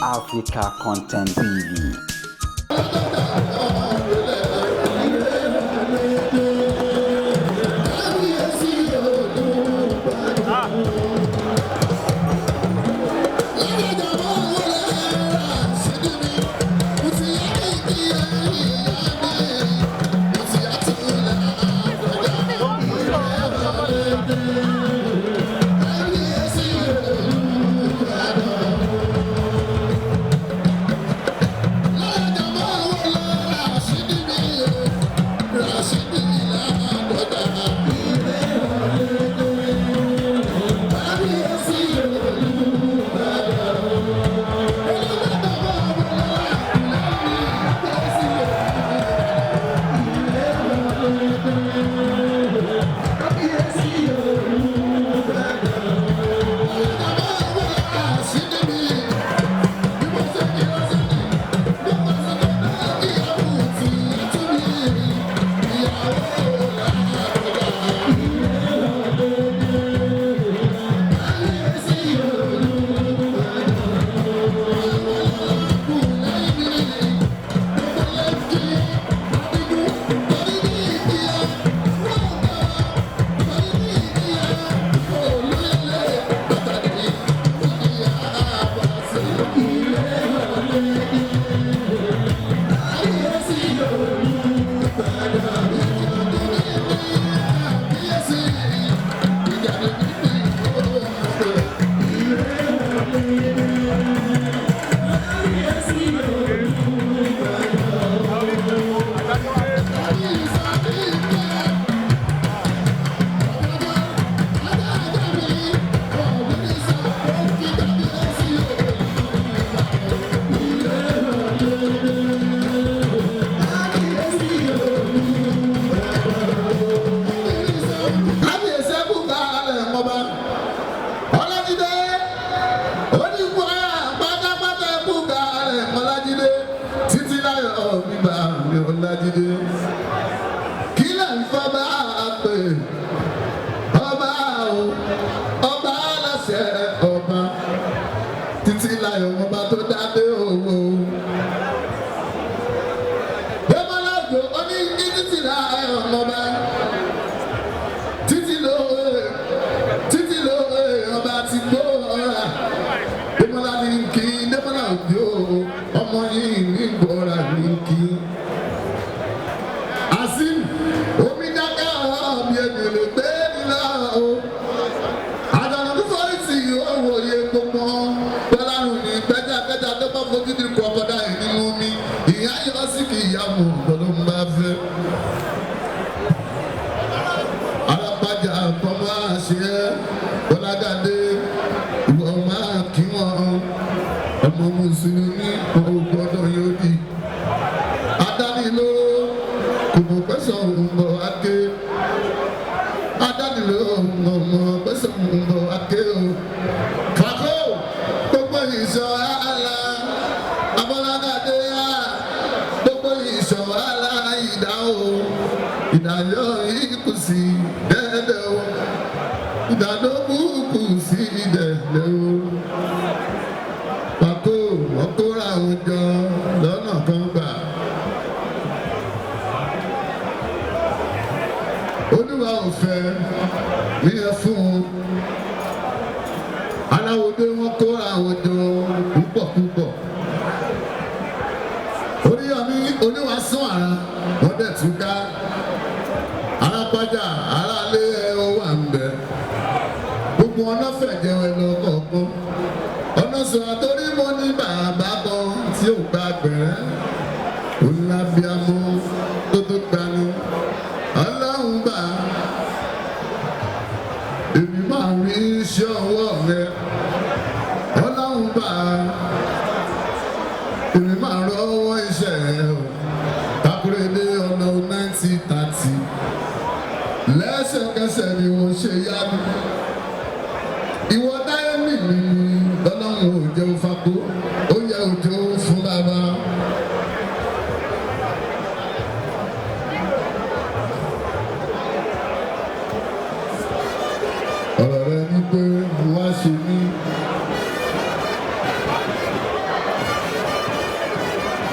Africa Content TV.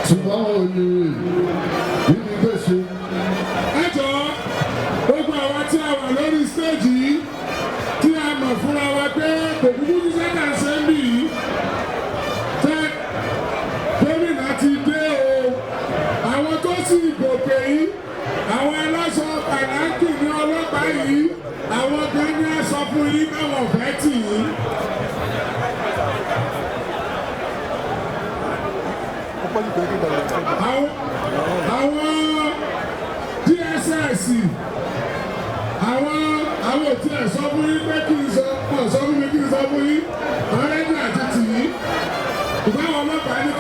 Ṣùgbọ́n wọn ò lè rí mi gbé ṣe. Ẹ jọ̀ọ́, gbogbo àwa tí a wà lórí stage yìí, tí a mọ̀ fúnra wa pé kò kúkú ní sẹ́kà ṣe ń bì yìí, tẹ́ gómìnà ti dé o. Àwọn tó sì gòkè yìí, àwọn aláṣọ kàláńkì ní ọlọ́pàá yìí, àwọn kan ní a sọ fún yín káwọn fẹ́ tì yín. Àwọn DSS, àwọn ò tiẹ̀ sọ fún yín pé kí n sọ, wọn sọ fún mi kí n sọ fún yín, àwọn ẹni àti tì yín, ìgbà àwọn ọlọ́pàá ní